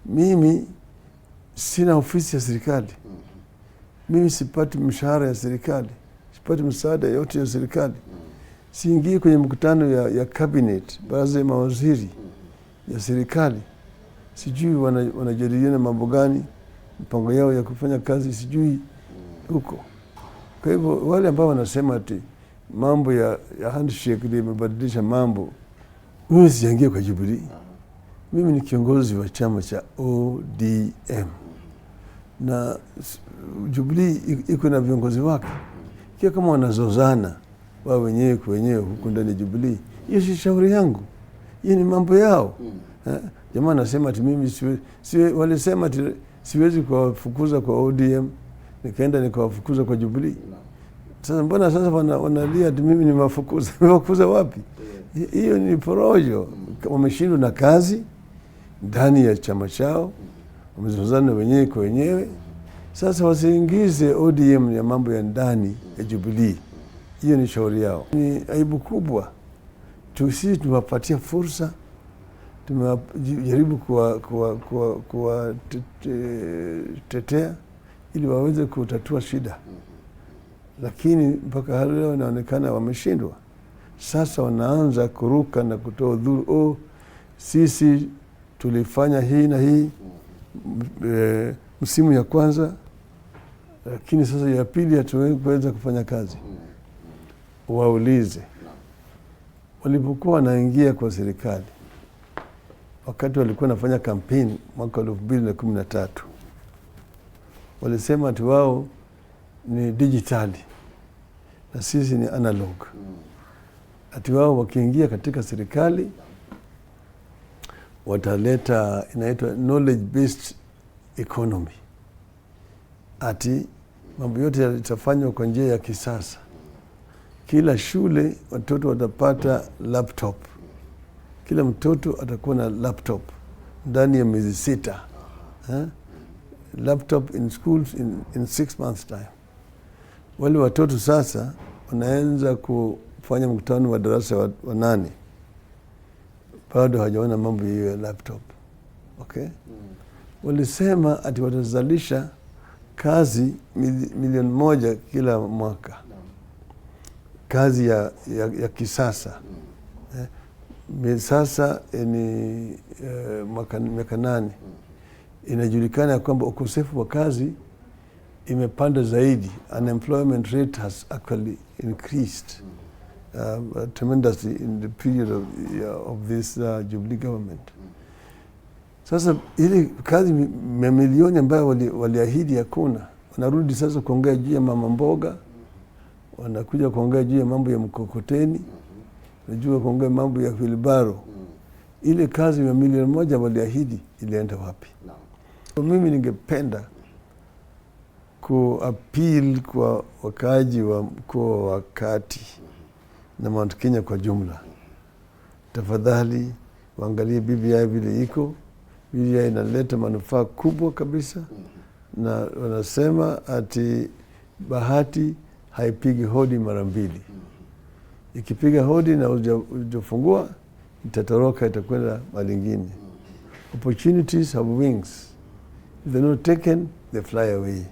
Mimi sina ofisi ya serikali, mimi sipati mshahara ya serikali, sipati msaada yote ya serikali, siingii kwenye mkutano ya cabinet, baraza ya mawaziri ya serikali, sijui wanajadiliana mambo gani, mpango yao ya kufanya kazi sijui huko. Kwa hivyo wale ambao wanasema ati mambo ya handshake ndio imebadilisha mambo, mimi sijaingia kwa Jubilee. Mimi ni kiongozi wa chama cha ODM na Jubilee iko na viongozi wake. Ikiwa kama wanazozana wao wenyewe kwa wenyewe huku ndani ya Jubilee, hiyo si shauri yangu, hiyo ni mambo yao. Eh, jamaa anasema ati mimi walisema ati siwezi kuwafukuza kwa ODM, nikaenda nikawafukuza kwa Jubilee. Sasa mbona sasa wanalia ati mimi nimewafukuza? Nimewafukuza wapi? Hiyo ni porojo. Wameshindwa na kazi ndani ya chama chao, wamezozana wenyewe kwa wenyewe. Sasa wasiingize ODM ya mambo ya ndani ya Jubilee. Hiyo ni shauri yao. Ni aibu kubwa. Sisi tumewapatia fursa, tumejaribu kuwatetea ili waweze kutatua shida, lakini mpaka hali leo inaonekana wameshindwa. Sasa wanaanza kuruka na kutoa udhuru, oh, sisi tulifanya hii na hii msimu ya kwanza, lakini sasa ya pili hatuweza kufanya kazi. Waulize walipokuwa wanaingia kwa serikali, wakati walikuwa wanafanya kampeni mwaka 2013, walisema ati wao ni dijitali na sisi ni analog. Ati wao wakiingia katika serikali wataleta inaitwa knowledge based economy, ati mambo yote yatafanywa kwa njia ya kisasa. Kila shule watoto watapata laptop, kila mtoto atakuwa na laptop ndani ya miezi 6. Eh? Laptop in schools in 6 months time. Wale watoto sasa wanaanza kufanya mkutano wa darasa wa nane, bado hawajaona mambo hiyo ya laptop. Okay? Walisema ati watazalisha kazi milioni 1 kila mwaka, kazi ya kisasa. Eh, sasa ni miaka 8 inajulikana ya kwamba ukosefu wa kazi imepanda zaidi. Unemployment rate has actually increased tremendously in the period of this Jubilee government. Sasa ili kazi mamilioni ambayo waliahidi hakuna, wanarudi sasa kuongea juu ya mama mboga, wanakuja kuongea juu ya mambo ya mkokoteni, najua kuongea mambo ya wheelbarrow. Ile kazi ya milioni 1 waliahidi ilienda wapi? Mimi ningependa kuappeal kwa wakaaji wa mkoa wa Kati na Mount Kenya kwa jumla, tafadhali waangalie BBI vile iko. BBI inaleta manufaa kubwa kabisa, na wanasema ati bahati haipigi hodi mara mbili. Ikipiga hodi na hujafungua itatoroka, itakwenda mahali ingine. Opportunities have wings. If they're not taken, they fly away.